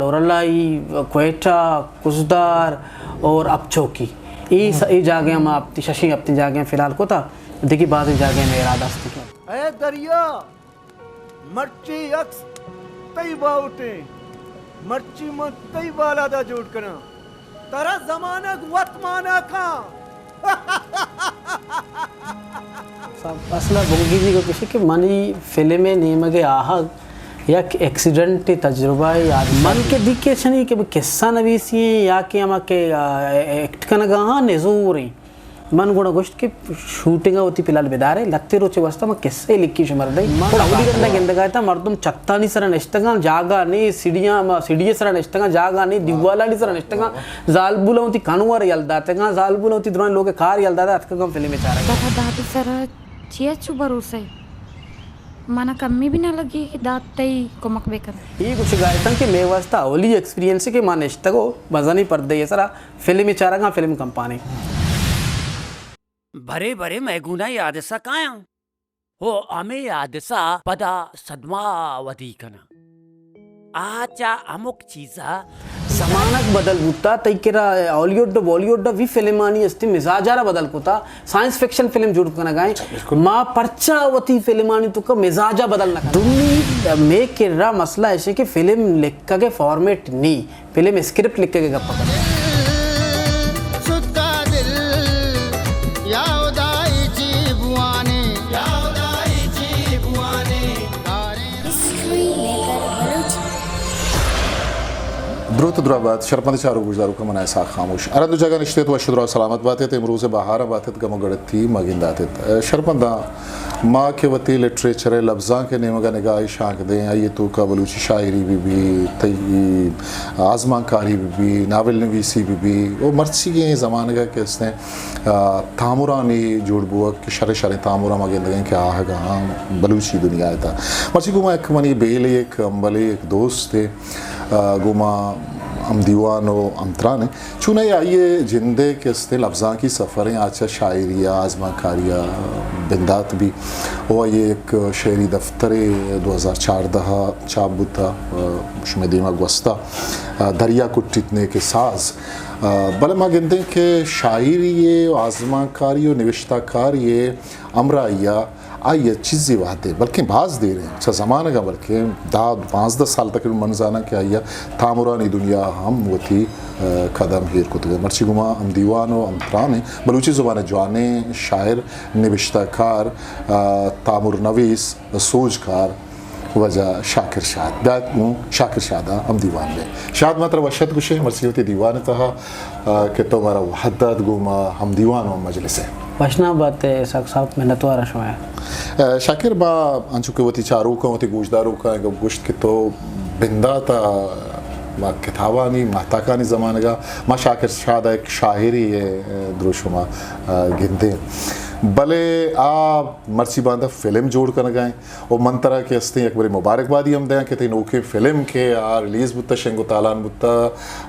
دورلائی، کوئٹہ، کزدار اور اپچوکی۔ اے س-، اے جاگہ ما اپتی ششیں اپتی جاگہ فی الحال کتا، دیگی بازیں جاگہ میں ارادہ است کہ۔ اے دریا! مرچی عکس تئی باہوٹیں، مرچی من تئی بالادا جوڑ کناں۔ ترا زمانگ وت مانا کاں۔ اصل ء بنگیجی گپ ایش کہ منی فلم ء نیمگ ء آہگ یک ایکسیڈنٹ تجربہ ء یاد۔ من کہ دیکھ ایشنی کہ قصہ نویسی ایں یا کہ ہما کہ، آ، ایکٹ کنگا ہاں نزور ایں۔ من گڑا گوشت کہ شوٹنگ ء وتی فی الحال بدارے، لتے روچے واسطہ من قصہ لکھی شمر دئی۔ گڑا اولی رندا گندگا تا مردم چھتانی سرا نشتگاں، جاگہ نے، سیڑھیاں، ما سیڑھی سرا نشتگاں، جاگہ نے، دیوالانی سرا نشتگاں، زالبولاں وتی کنور یل داتگاں، زالبولاں وتی درائیں لوگ کار یل داتا، اتکگاں فلم چارگ۔ دادا دادی سرا چیا چو بھروسہ ہے؟ منا کمی بھی نہ لگی کہ داد تئی کمک بکن۔ یہ کچھ گایتن کہ میں واسطہ اولی ایکسپیرینس ہے کہ ما نشتگو مزنی پردے سرا فلم چارگاں، فلم کمپانی۔ برے برے مئے گونا اے حادثہ کایاں، و ہمے حادثہ پدا صدمہ ودی کناں۔ آ چہ ہمک چیزا زمانگ بدل بوتا، تئی کرا ہالی ووڈ و بالی ووڈ وی فلمانی استی مزاجا را بدل کتا، سائنس فکشن فلم جوڑ کنگا ایں۔ اچھا، بالکل۔ ما پرچا وتی فلمانی توکا مزاجا بدل نہ کناں؟ دومی مئے کرا مسئلہ ایشے کہ فلم لکھگ فارمیٹ نی۔ فلم اسکرپٹ لکھگ ء گپ ء کنیں۔ ستا دل، یا خدائی چی بوانے، یا خدائی چی بوانے۔ ہسٹری میکر بلوچی۔ دروت درا بات، شرپند چاروک گوشداروکاں، من اسحاق خاموش۔ ہر ہند و جاگہ نشتیت، وش و درا سلامت باتیت، امروز بہار باتیت، گم و گڑتی مگنداتیت۔ شرپنداں، ما کہ وتی لٹریچر ء لبزانک ء نیمگ ء نگاہ ء شانک دیں، آئی ء توکا بلوچی شاعری بہ بی، تئی آزمانکاری بہ بی، ناول نویسی بہ بی، و مرچیگیں زمانگ ء کہ استیں، آ، تامرانی جوڑ بوگ کہ شریں شریں تامراں ما گندگیں کہ آہگاں بلوچی دنیا ء تھا۔ مرچی گوں ما یک منی بیلے، یک امبلے، یک دوستے، آ، گوں ما ہم دیوان و ہم ترانے۔ چوناہا آئی ء جند ء کہ استیں لبزانکی سفر ایں، آ چہ شاعری ء آزمانکاری ء بندات بی۔ و آئی ء یک شعری دفترے دو ہزار چاردہ ء چاپ بوتا، شمئے دیما گوستا، دریا کٹیت نیک ساز۔ بلے ما گندیں کہ شاعری ء آزمانکاری و نوشتہ کاری ء ہمراہی ء آئی ء چیزے وھدے، بلکیں باز دیر انت، چہ زمانگ ء بلکیں دہ پانزدہ سال تقریباً من زاناں کہ آئی ء تامرانی دنیا ء ہم وتی، ء، قدم ایر کتگ۔ مرچی گوں ما ہم دیوان و ہم تران ایں، بلوچی زبان ء جوانیں شاعر، نبشتہ کار، ء، تامر نویس، سوجکار واجہ شاکر شاد۔ بیا گوں شاکر شاد ء ہم دیوان بیں۔ شاد، ما ترا وش اتک گوشیں، مرچی وتی دیوان ء تہا۔ آ، کہ تو مارا وھد دات گوں ما ہم دیوان و ہم مجلس ء۔ وشنام بات ئے اسحاق صاحب، منتوار آں شمئے۔ آ، شاکر، ما انچو کہ وتی چاروکاں، وتی گوشداروکاں گپ گوشت کہ تو بندات ء ما کتابانی، ماہتاکانی زمانگ ء ما شاکر شاد ء یک شاعری ء دروشم ء، آ، گندیں، بلے آ مرچی باندا فلم جوڑ کنگ ء انت۔ و من ترا کہ استیں یک برے مبارکبادی ہم دیاں کہ تئی نوکیں فلم کہ آ ریلیز بوتا، شنگ و تالان بوتا،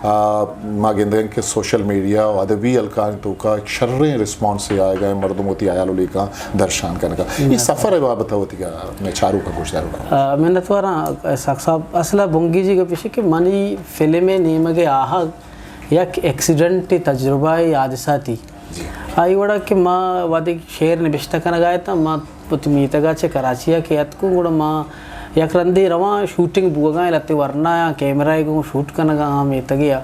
آ، ما گندگیں کہ سوشل میڈیا و ادبی حلقانی توکا یک شریں ریسپانسے آیگا، مردم وتی ہیال و لیکاں درشان کنگا۔ اے سفر ء بابت ء وتی مئے چاروکاں گوشداروکاں۔ آ، منتواراں اسحاق صاحب۔ اصل ء بنگیجی گپ ایش کہ منی فلم ء نیمگ ء آہگ یک ایکسیڈنٹ، تجربہ، حادثہ تی۔ جی۔ آئی وڑا کہ ما وہدے شعر نبشتہ کنگا اتاں، ما وتی میتگا چہ کراچی ء کہ اتکوں، گڑا ما یک رندے رواں، شوٹنگ بوگا ایں، لہتے ورنا آں، کیمرہ ء گوں شوٹ کنگا آں میتگے ء۔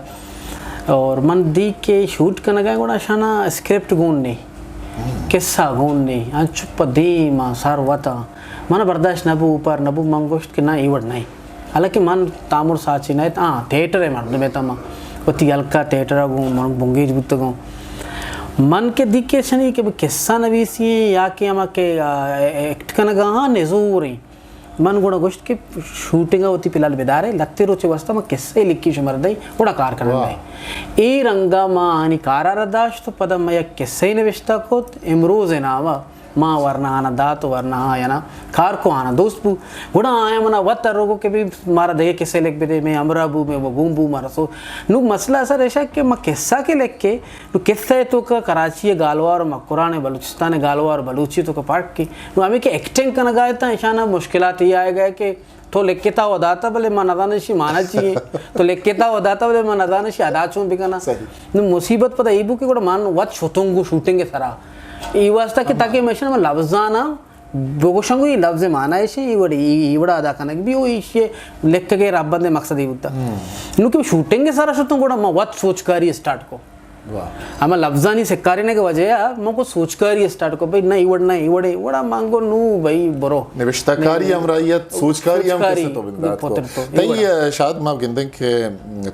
اور من دی کہ شوٹ کنگا ایں، گڑا اشانا اسکرپٹ گون نے، قصہ گون نے، انچو پہ دیم آں، سر وت آں۔ منا برداشت نہ بو، اوپار نہ بو، من گوشت کہ نہ، اے وڑ نہ۔ حالانکہ من تامر ساچی نہ ات، آں، تھیٹر ء مردم اتاں، من وتی ہلک ء تھیٹر ء گوں من بنگیج بوتگوں۔ من کہ دی کہ ایشانی کہ قصہ نویسی ایں یا کہ ہما کہ، آ، ایکٹ کنگا آں نزور ایں۔ من گڑا گوشت کہ شوٹنگ ء وتی فی الحال بدارے، لہتے روچے واسطہ من قصہ لکھی شمر دئی، گڑا کار کنگ واہ۔ اے رنگا ما آنی کارا را داشت و پدا ما یک قصہ نوشتہ کت، امروز نامہ۔ ما ورناہانا دات و ورناہا آیانا کار کو، آنا دوست بو۔ گڑا آیا منا وت روگو کہ بھئی مارا دگہ قصہ لکھ بدے، مئے ہمراہ بو، مئے گون بو، مارا سو۔ نو مسئلہ اصل ایشا کہ ما قصہ کہ لکھے، نو قصہ ء توکا کراچی ء گالوار و مکران ء بلوچستان ء گالوار و بلوچی ء توکا فرق کی۔ نو ہمیں کہ ایکٹنگ کنگا اتاں، ایشانا مشکلات یہ آئے گئے کہ تو لکھتا و داتا، بلے ما نزاناں اشی مانا چی ایں۔ تو لکھتا و داتا، بلے ما نزاناں اشی ادا چون بکناں۔ نو مصیبت پدا ای بو کہ گڑا من وت شتوں گو شوٹنگ سرا۔ ای واسطہ کہ تاکہ مشن من لفظانا بگوشاں گو ای لفظ مانا ایشی، ای وڑ، ای، ای وڑا ادا کنگ بی، او ایشی لکھگے رب بندے مقصد ای بوتا۔ نو کہ شوٹنگ سرا شتوں گڑا من وت سوچکاری اسٹارٹ کو۔ ہما لفظانی سکارینگ ءِ وجہ ءَ من گوں سوچکاری اسٹارٹ کو، بھئی نہ ای وڑ، نہ ای وڑ، ای وڑا من گوں نو بھئی برو۔ نبشتہ کاری ہمراہیت، سوچکاری ہم کسے تو بندات کو۔ تئی، آ، شاید ما گندیں کہ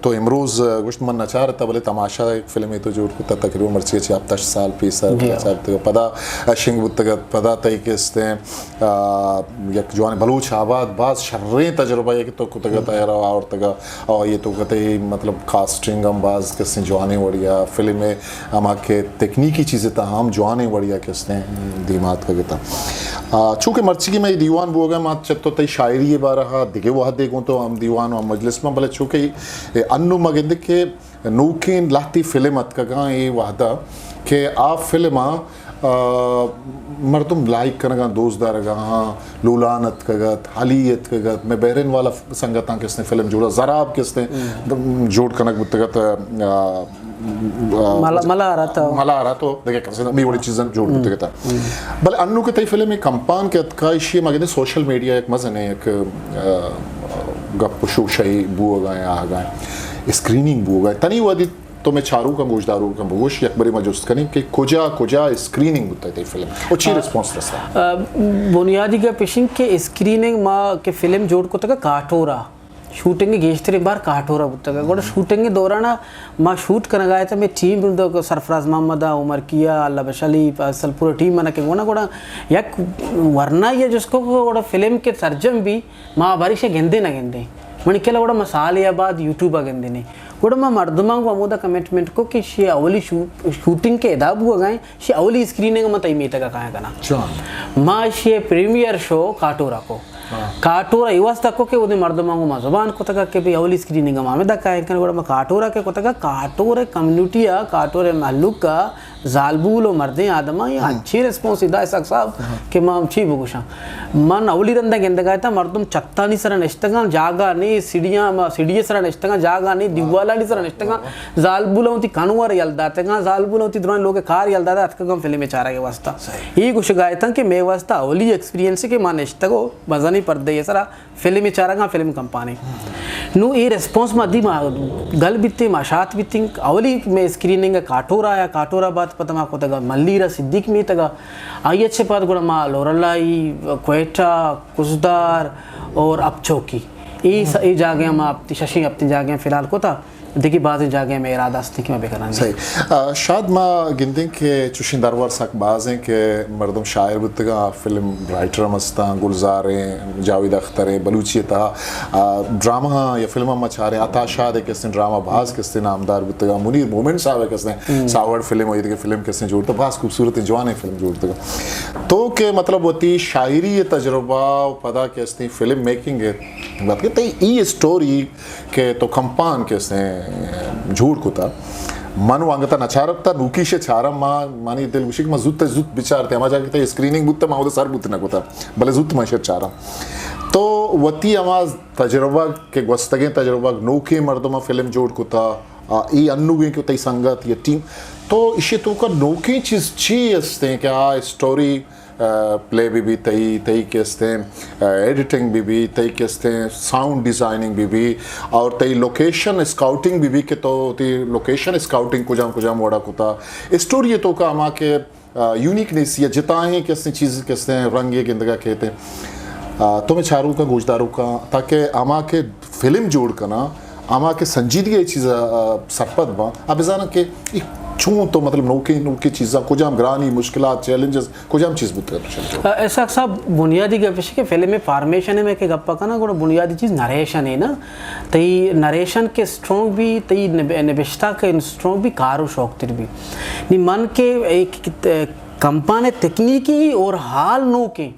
تو امروز، آ، گوشت من نچارتا، بلے تماشا ایک فلمے تو جوڑ کتا تقریباً مرچی چی ہپت ہشت سال پیسر نچارتا۔ پدا اشنگ بوتگت، پدا تئی کستیں، آ، یک جوان بلوچ آباد باز شریں تجربہ یک تو کتگت، آورتگا۔ آ، یہ تو کتے مطلب کاسٹنگ ہم باز کسیں جوانیں وڑیا، فلم ءِ ہما کہ تکنیکی چیز تہا ہم جوانیں وڑیا کسیں دیما اتکگتا۔ آ، چونکہ مرچی کہ مئے دیوان بوگا، ما چہ تو تئی شاعری بارہا دگہ وہدے گوں تو ہم دیوان و ہم مجلس ما، بلے چونکہ انو ما گندے کہ نوکیں لہتی فلم اتکگاں اے وہدا کہ آ فلم آ، آ، مردم لائک کنگاں، دوست دارگاں، لولان اتکگت، علی اتکگت، میں بحرین والا سنگتاں کستے فلم جوڑا، زراب کستے جوڑ کنگ بوتگت، آ، آ، ملا-، ملارا تو۔ ملارا تو دگہ کستے می وڑی چیزاں جوڑ بوتگت۔ بلے انو کہ تئی فلم کمپان کہ اتکا، ایشی مگنے سوشل میڈیا یک مزنے یک، آ، گپ و شوشے بوگا یا آگا اسکریننگ بوگا۔ تنی وہدی تو مئے چاروکاں گوشداروکاں بگوش، یک برے ما جست کنیں کہ کجا کجا اسکریننگ بوتا تئی فلم و چی رسپانس رستا؟ آ، بنیادی گپ اش انت کہ اسکریننگ ما کہ فلم جوڑ کتگ کاٹورا، شوٹنگ گیشتریں بار کاٹورا بوتگ۔ گڑا شوٹنگ دوران ما شوٹ کنگا اتاں، مئے ٹیم سرفراز محمد، عمر کیا، اللہ بخش علی، فیصل پورا ٹیم منا کہ گونا گڑا یک ورنا یہ جس کو گڑا فلم کے سرجم بھی ما بارش گندے نہ گندے۔ منی کلا گڑا ما سالے بعد یوٹیوب ءَ گندینے۔ گڑا ما مردماں گوں ہمودا کمٹمنٹ کو کہ شی اولی شو-، شوٹنگ کہ ادا بوگا ایں، شی اولی اسکریننگ ما تئی میتگا کایاں کناں۔ ما شی پریمیئر شو کاٹورا کو۔ کاٹورا ای واسطہ کو کہ اودے مردماں گوں ما زبان کتگا کہ بھئی اولی اسکریننگ ما ہمدا کایاں کناں۔ گڑا ما کاٹورا کہ کتگا، کاٹورے کمیونٹی ءَ، کاٹورے مہلوک ءَ زالبول و مردیں آدماں یہ انچیں ریسپانس دا اسحاق صاحب کہ ما چی بگوشاں۔ من اولی رندا گندگا اتاں، مردم چھتانی سرا نشتگاں، جاگہ نے، سیڑھیاں، ما سیڑھی سرا نشتگاں، جاگہ نے، دیوالانی سرا نشتگاں، زالبولاں وتی کنور یل داتگاں، زالبولاں وتی درائیں لوگ کار یل داتا، اتکگاں فلم چارگ واسطہ۔ یہ گوشگا اتاں کہ مے واسطہ اولی ایکسپیرینس کہ ما نشتگو مزنی پردے سرا فلم چارگاں، فلم کمپانی۔ نو اے ریسپانس ما دی، ما گل بیتیں، ما شات بیتیں۔ اولی مئے اسکریننگ کاٹورا یا کاٹورا بعد پدا ما کتگا ملیر صدیق میتگا۔ آئی اچ پد گڑا ما لورالائی، کوئٹہ، کزدار اور اپ چوکی۔ اے س-، اے جاگہ ما اپتی ششیں ہپتیں جاگہ فی الحال کتا۔ دگہ بازیں جاگہ مئے ارادہ است کہ ما بکناں۔ صحیح۔ آ، شاد ما گندیں کہ چوشیں درور سک بازیں کہ مردم شاعر بوتگاں، فلم رائٹر ہم استاں، گلزاریں، جاوید اختریں، بلوچی تہا، آ، ڈرامہ یا فلم ہم چاریں، عطا شاد کسیں ڈرامہ باز کسیں نامدار بوتگاں، منیر مومن صاحب کسیں ساوڑ فلم و یہ دگہ فلم کسیں جوڑ تو باز خوبصورت جوانیں فلم جوڑ تو کہ مطلب وتی شاعری تجربہ و پدا کسیں فلم میکنگ ہے، بات کہ تئی ای اسٹوری کہ تو کمپان کسیں جوڑ کتا۔ من وانگتا نچارتا، نوکیش چارم ما، مانی دل گوشی کہ ما زوت زوت بچارتے، ہما جاگہ تے اسکریننگ بوتا، ما اود سر بوت نہ کتا، بلے زوت ما شر چارم۔ تو وتی ہما تجربہ کہ گوستگیں تجربہ، نوکیں مردم فلم جوڑ کتا، آ، ای انوگیں کہ تئی سنگت یا ٹیم، تو اشی تو کا نوکیں چیز چی استیں کہ آ اسٹوری آ، پلے بہ بی، تئی، تئی کہ استیں، آ، ایڈیٹنگ بہ بی، تئی کہ استیں، ساؤنڈ ڈیزائننگ بہ بی، اور تئی لوکیشن اسکاؤٹنگ بہ بی کہ تو تئی لوکیشن اسکاؤٹنگ کجام کجام وڑا کتا۔ اسٹوری تو کا ہما کہ، آ، یونیکنیس یا جتائیں کہ استیں چیز کہ استیں رنگ یہ گندگا کہتے ہیں۔ آ، تو میں چاروکاں گوشداروکاں تاکہ ہما کہ فلم جوڑ کنا، ہما کہ سنجیدگی ء چیز ء سرپد باں، آ بزاناں کہ ای چون تو مطلب نوکیں، نوکیں چیزاں کجام گرانی، مشکلات، چیلنجز کجام چیز بوتگ ات؟ اسحاق صاحب، بنیادی گپ اش کہ فلم ء فارمیشن ء میں کہ گپ کناں، گڑا بنیادی چیز نریشن ہے نا۔ تئی نریشن کے اسٹرانگ بھی، تئی نب-، نبشتہ کے اسٹرانگ بھی، کارو شوق تر بھی۔ نی من کے ایک کمپان تکنیکی اور حال نوکیں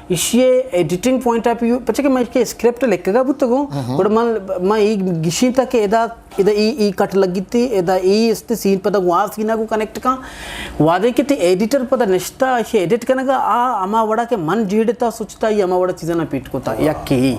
ایشی ءِ ایڈیٹنگ پوائنٹ آف ویو، پچے کہ من کہ اسکرپٹ لکھگا بوتگوں، گڑا من، من ای گشینتا کہ ادا، ادا ای، ای کٹ لگیتی، ادا ای است سین پدا گوں آ سینا گوں کنیکٹ کن۔ وہدے کہ تی ایڈیٹر پدا نشتا، ایشی ایڈٹ کنگا، آ ہما وڑا کہ من جیڑتا سوچتا، ای ہما وڑا چیزانا پیٹ کتا، یکی۔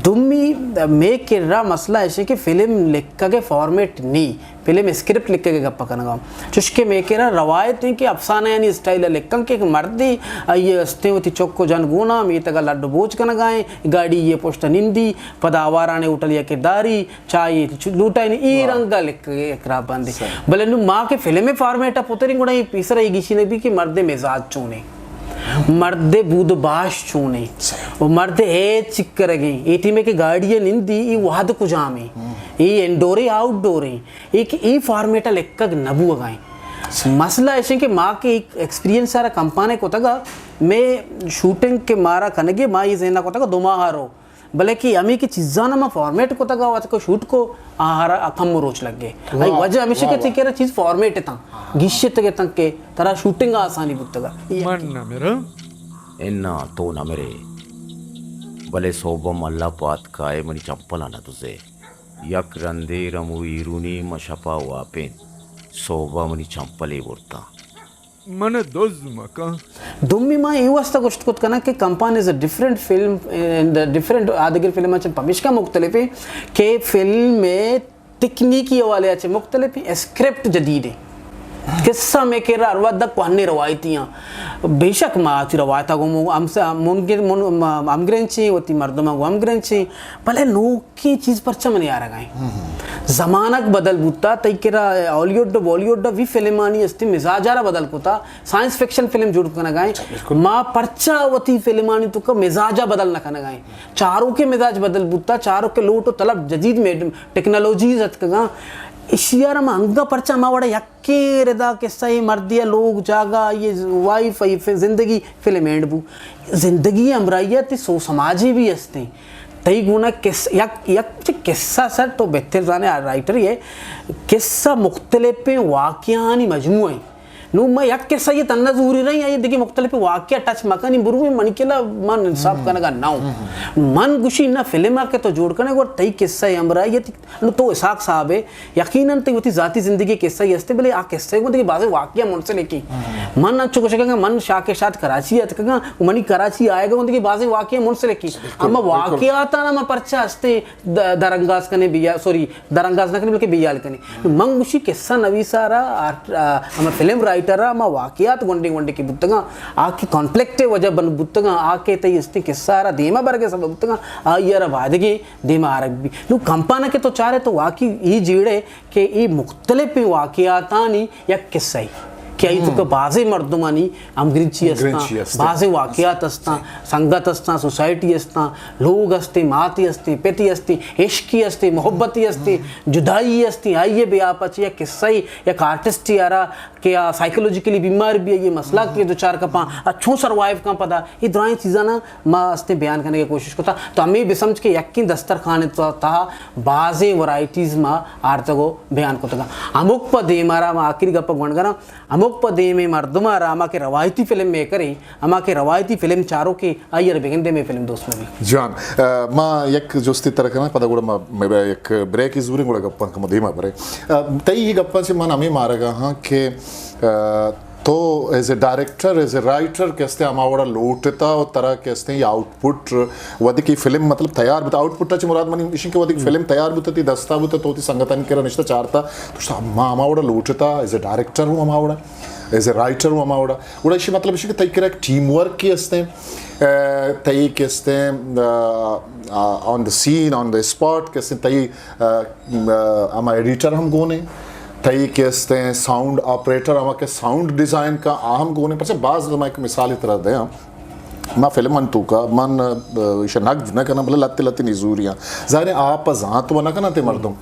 دومی، مے کرا مسئلہ ایشے کہ فلم لکھگے فارمیٹ نی۔ فلم اسکرپٹ لکھگ ءِ گپ ءَ کنگ ءَ آں۔ چوشکہ مے کرا روایت ایں کہ افسانہ یعنی اسٹائل ءَ لکھاں کہ یک مردے آئی ءِ استیں وتی چک ءُ جن گون آں، میتگ ءَ لڈ ءُ بوج کنگ ءَ ایں، گاڑی ءِ پشت ءَ نندی، پدا آواران ءِ ہوٹل ءَ کرداری، چاہ ءَ چ-، لوٹائینی، اے رنگ ءَ لکھگ ءِ کرا بندی۔ بلے نوں ما کہ فلم ءِ فارمیٹ ءَ پتریں گڑا اے پیسر ءَ اے گیشینگ بی کہ مرد ءِ مزاج چونیں، مرد ءِ بود ءُ باش چونیں، ءُ مرد ءِ ہیت چکرگیں، اے ٹیم ءَ کہ گاڑی ءَ نندی، اے وہد کجامیں، اے انڈوریں، آؤٹ ڈوریں۔ اے کہ اے فارمیٹ ءَ لکھگ نہ بوگ ءَ ایں۔ مسئلہ ایش ایں کہ ما کہ ایک ایکسپیرینس ءَ را کمپان ءَ کتگ ءَ، مئے شوٹنگ کہ مارا کنگی، ما اے ذہن ءَ کتگ ءَ دو ماہ ءَ رو، بلے کہ ہمے کہ چیزاں ما فارمیٹ کتگ ءَ وت کو شوٹ کو، آہارا کم روچ لگے۔ اے وجہ ہمیش کہ تئی کرا چیز فارمیٹ اتاں، گیشتگ اتاں کہ ترا شوٹنگ ءَ آسانی بوتگ ءَ۔ من نہ مراں۔ انا تو نہ مرے، بلے سوبم اللہ پاد کائے منی چمپل ءَ نہ دزے۔ یک رندے رمو ایرونی ما شپا واپین، سہبا منی چمپلے برتاں۔ من دز مکن۔ دومی ما اے واسطہ گوشت کت کناں کہ کمپان از اے ڈفرنٹ فلم، ڈفرنٹ آدگر فلم چہ پمیشکا مختلف ایں کہ فلم تکنیکی حوالے چہ مختلف ایں، اسکرپٹ جدید ایں۔ قصہ مئے کرا ہر وھد کوہنیں روایتی آں۔ بے شک ما وتی روایت ءَ گوں ہم، ہم، ہمگرنچ ایں، وتی مردماں گوں ہمگرنچ ایں، بلے نوکیں چیز پرچا من یارگ ءَ ایں؟ زمانگ بدل بوتا، تئی کرا ہالی ووڈ ءُ بالی ووڈ ءَ وی فلمانی استیں مزاج ءَ را بدل کتا، سائنس فکشن فلم جوڑ کنگ ءَ ایں۔ ما پرچا وتی فلمانی توکا مزاج ءَ بدل نہ کنگ ءَ ایں؟ چاروک ءِ مزاج بدل بوتا، چاروک ءِ لوٹ ءُ طلب جدید میڈ-، ٹیکنالوجیز اتکگاں، ایشی ءَ را ما انگا پرچا ہما وڑا یکیں ردا قصہ ءِ مردے ءِ لوگ جاگہ، آئی ءِ وائف، آئی ءِ زندگی فلم اینڈ بو۔ زندگی ءِ ہمراہی ءَ تئی سو سماجے بھی استیں۔ تئی گونا قص-، یک، یک چہ قصہ سر تو بہتر زانے، آ رائٹر یہ قصہ مختلفیں واقعانی مجموعہ ایں۔ نوں ما یک قصہ ءَ تہنا زوری رہی، آئی دگہ مختلف واقعہ ٹچ مکنی، برویں منی کلا من انصاف کنگا نہ اوں۔ من گوشی نہ، فلم ءَ کہ تو جوڑ کنے گڑا تئی قصہ ءِ ہمراہی ءَ، نوں تو اسحاق صاحب ئے، یقیناً تئی وتی ذاتی زندگی ءِ قصہ ءَ ہستے، بلے آ قصہ ءَ گوں دگہ بازیں واقعہ منسلک ایں۔ من انچو گوشگاں کہ من شاہ کے شاد کراچی ءَ اتکگاں، منی کراچی آیگ ءَ گوں دگہ بازیں واقعہ منسلک ایں۔ اما واقعاتاں ما پرچا ہستے د-، درانداز کنے بیا، سوری، درانداز نہ کنے بلکہ بیال کنے۔ من گوشی قصہ نویس ءَ را، آرٹ-، آ، ہما فلم رائٹر ءَ را ہما واقعات گونڈیں گونڈیں کہ بوتگاں، آ کہ کانفلکٹ ءِ وجہ بن بوتگاں، آ کہ تئی استیں قصہ ءَ را دیما برگ ءِ سبب بوتگاں، آئی ءَ را وعدگے دیما آرگ بی۔ نوں کمپان ءَ کہ تو چارے تو واقعی ای جیڑے کہ ای مختلف واقعاتانی یک قصہ ای کہ آئی توکا بازیں مردمانی ہمگرنچی استاں، بازیں واقعات استاں، سنگت استاں، سوسائٹی استاں، لوگ استیں، ماتی استیں، پتی استیں، عشقی استیں، محبتی استیں، جدائی استیں، آئی ءِ بیاپا چہ یک قصہ ای، یک آرٹسٹ ءَ را کہ آ سائیکولوجیکلی بیمار بی، آئی ءِ مسئلہ کہ دچار کپاں، آ چون سروائیو کن پدا، اے درائیں چیزاں ما استیں بیان کنگ ءِ کوشش کتا۔ تو ہمے بسمجھ کہ یکیں دسترخوان ءِ تہا بازیں ورائٹیز ما آرتگ ءُ بیان کتگاں۔ ہمک پہ دیم ءَ را ما آخری گپ ءَ گونڈ کناں، ہمک پہ دیم ءَ مردم ءَ را ہما کہ روایتی فلم میکر ایں، ہما کہ روایتی فلم چاروک ایں، آئی ءَ را بگندے مئے فلم دوست مہ بی۔ جان، آ، ما یک جستے ترا کناں، پدا گڑا ما، ما یک بریکے زوریں، گڑا گپاں کمو دیما بریں۔ آ، تئی اے گپاں چہ من ہمے مارگا ہاں کہ، آ، تو ایز اے ڈائریکٹر، ایز اے رائٹر کہ استیں ہما وڑا لوٹتا ءُ ترا کہ استیں آؤٹ پٹ وھدے کہ فلم مطلب تیار بوت، آؤٹ پٹ ءَ چہ مراد منی ایش ایں کہ وھدے کہ فلم تیار بوت، تئی دستا بوت، تو وتی سنگتانی کرا نشتہ چارتا، تو شتا ما ہما وڑا لوٹتا، ایز اے ڈائریکٹر ہوں ہما وڑا، ایز اے رائٹر ہوں ہما وڑا۔ گڑا ایشی مطلب ایش کہ تئی کرا یک ٹیم ورک کہ استیں، آ، تئی کہ استیں، آ، آ، آن دا سین، آن دا اسپاٹ کہ استیں، تئی، آ، آ، ہما ایڈیٹر ہم گون ایں، تئی کہ استیں ساؤنڈ آپریٹر، ہما کہ ساؤنڈ ڈیزائن کا، آ ہم گون ایں۔ پرچہ باز، ما یک مثالے ترا دیاں، ما فلمانی توکا من، آ، ایشا نقد نہ کناں، بلے لتے لتے نزوریاں۔ ظاہر ایں، آ پہ زانت و نہ کناں تے مردم۔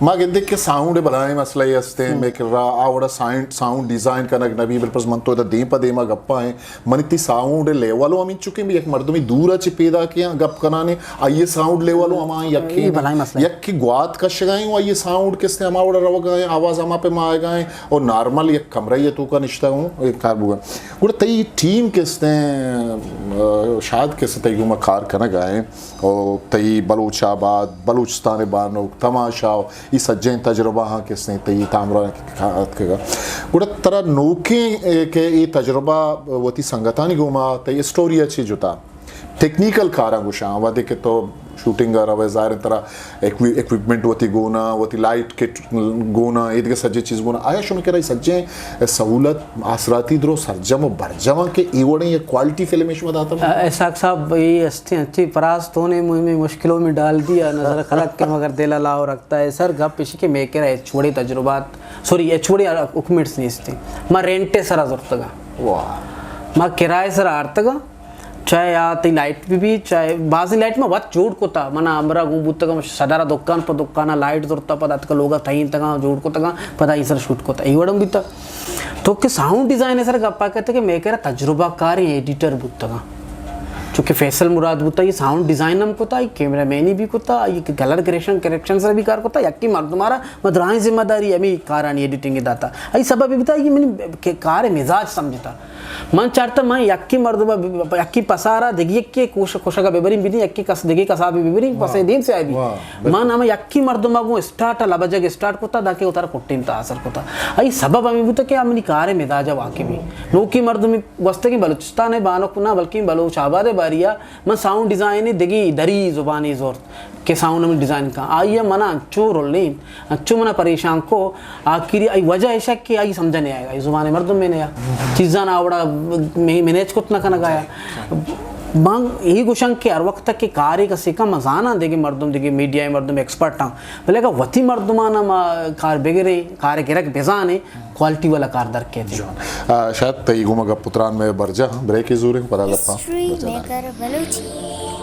ما گندے کہ ساؤنڈ ءِ بلاہیں مسئلہ ئے ہستیں، مئے کرا آ وڑا سائنڈ، ساؤنڈ ڈیزائن کنگ نہ بی، بلے پس من تو ادا دیم پہ دیما گپا ایں۔ منی تئی ساؤنڈ لیول و ہمینچکیں بی، یک مردمی دورا چہ پیداکیں گپ کنانے، آئی ساؤنڈ لیول و ہما اے یکیں، بلاہیں مسئلہ اے۔ یکے گوات کشگا ایں و آئی ساؤنڈ کستیں ہما وڑا روگا ایں، آواز ہما پہ ما آئیگا ایں، اور نارمل یک کمرہ ئے توکا نشتہ ہوں، اے کار بوگا۔ گڑا تئی ٹیم کستیں، آ، شاد کستیں تئی گوما کار کنگا ایں، اور تئی بلوچ آباد، بلوچستان بانک، تماشا، اے سجیں تجربہ ہاں کستیں تئی تامرا اتکگا۔ گڑا ترا نوکیں، اے، کہ اے تجربہ وتی سنگتانی گوما تئی اسٹوری ءَ چے جتا؟ ٹیکنیکل کاراں گوشاں، وہدے کہ تو شوٹنگ ءَ روئے، ظاہر ایں ترا ایکوی-، ایکوپمنٹ وتی گونا، وتی لائٹ کٹ گونا، اے دگہ سجیں چیز گونا۔ آیا شمے کرا اے سجیں سہولت، آسراتی درو سرجم و برجم اں کہ اے وڑیں یک کوالٹی فلمے شما داتا؟ اسحاق صاحب، اے ہستیں انچیں پراز تو نے مجھے مشکلوں میں ڈال دیا، نظر خلق کے مگر دل الاؤ رکھتا ہے۔ سر، گپ اشی کہ مئے کرا ہچ وڑیں تجربات، سوری، ہچ وڑیں اکوپمنٹس نیستیں۔ ما رینٹ ءِ سرا زرتگاں۔ واہ۔ ما کرایہ ءِ سرا آرتگاں۔ چاہے آ تئی لائٹ بہ بی، چاہے بازیں لائٹ ما وت جوڑ کتا، منا ہمراہ گون بوتگاں، صدارا دکان پہ دکانا لائٹ زرتا، پدا اتکا لوگا تہینتگاں، جوڑ کتگاں، پدا اے سر شوٹ کتا، اے وڑم بیتا۔ تو کہ ساؤنڈ ڈیزائن ءِ سر گپا کتے کہ مئے کرا تجربہ کاریں ایڈیٹر بوتگاں۔ چونکہ فیصل مراد بوتا، اے ساؤنڈ ڈیزائن ہم کتا، اے کیمرہ مینی بھی کتا، اے کلر کریکشن، کریکشن سر بھی کار کتا، یکیں مردمارا ما دراہیں ذمہ داری ہمے کارانی ایڈیٹنگ داتا۔ اے سبب بیتا، اے منی کہ کار مزاج سمجھتا۔ من چارتہ من یکیں مردم ءَ، یکیں پسارا دگہ یکے کوش، کوشگ ءَ ببریں، بدیں یکے کس، دگہ کسابے ببریں، واہ۔ پسے دیم سیاہ بی۔ واہ، بالکل۔ من ہمے یکیں مردم ءَ گوں اسٹارٹ ءَ لبجگ اسٹارٹ کتا، دانکہ وتارا کٹیں تا اثر کتا۔ اے سبب ہمے بوتا کہ آ منی کار ءِ مزاج ءَ واقف بی۔ نوکیں مردم گوستگیں بلوچستان ءِ بانک نہ، بلکیں بلوچ آباد ءِ باریا من ساؤنڈ ڈیزائن ءِ دگہ دری زبانے زرت۔ کہ ساؤنڈ ہم ڈیزائن کن۔ آئی ءَ منا انچو رلین، انچو منا پریشان کو، آخری آئی وجہ ایشا کہ آئی سمجھ نہ آیا، آئی زبان مردم میں نہ آیا۔ چیزاں آوڑا میں مینیج کت نہ کنگا آیا۔ من یہی گوشاں کہ ہر وقت کہ کارے کسے کا مزانا دگہ مردم، دگہ میڈیا مردم ایکسپرٹ ہاں۔ بلے اگر وتی مردمانا ما کار بگریں، کار گرک بزانے، کوالٹی والا کار در کیتے۔ آ، شاید تئی گوما گپ و تران میں برجا، بریک زوریں، پدا گپاں۔ ہسٹری برجا داریں۔ میکر بلوچی۔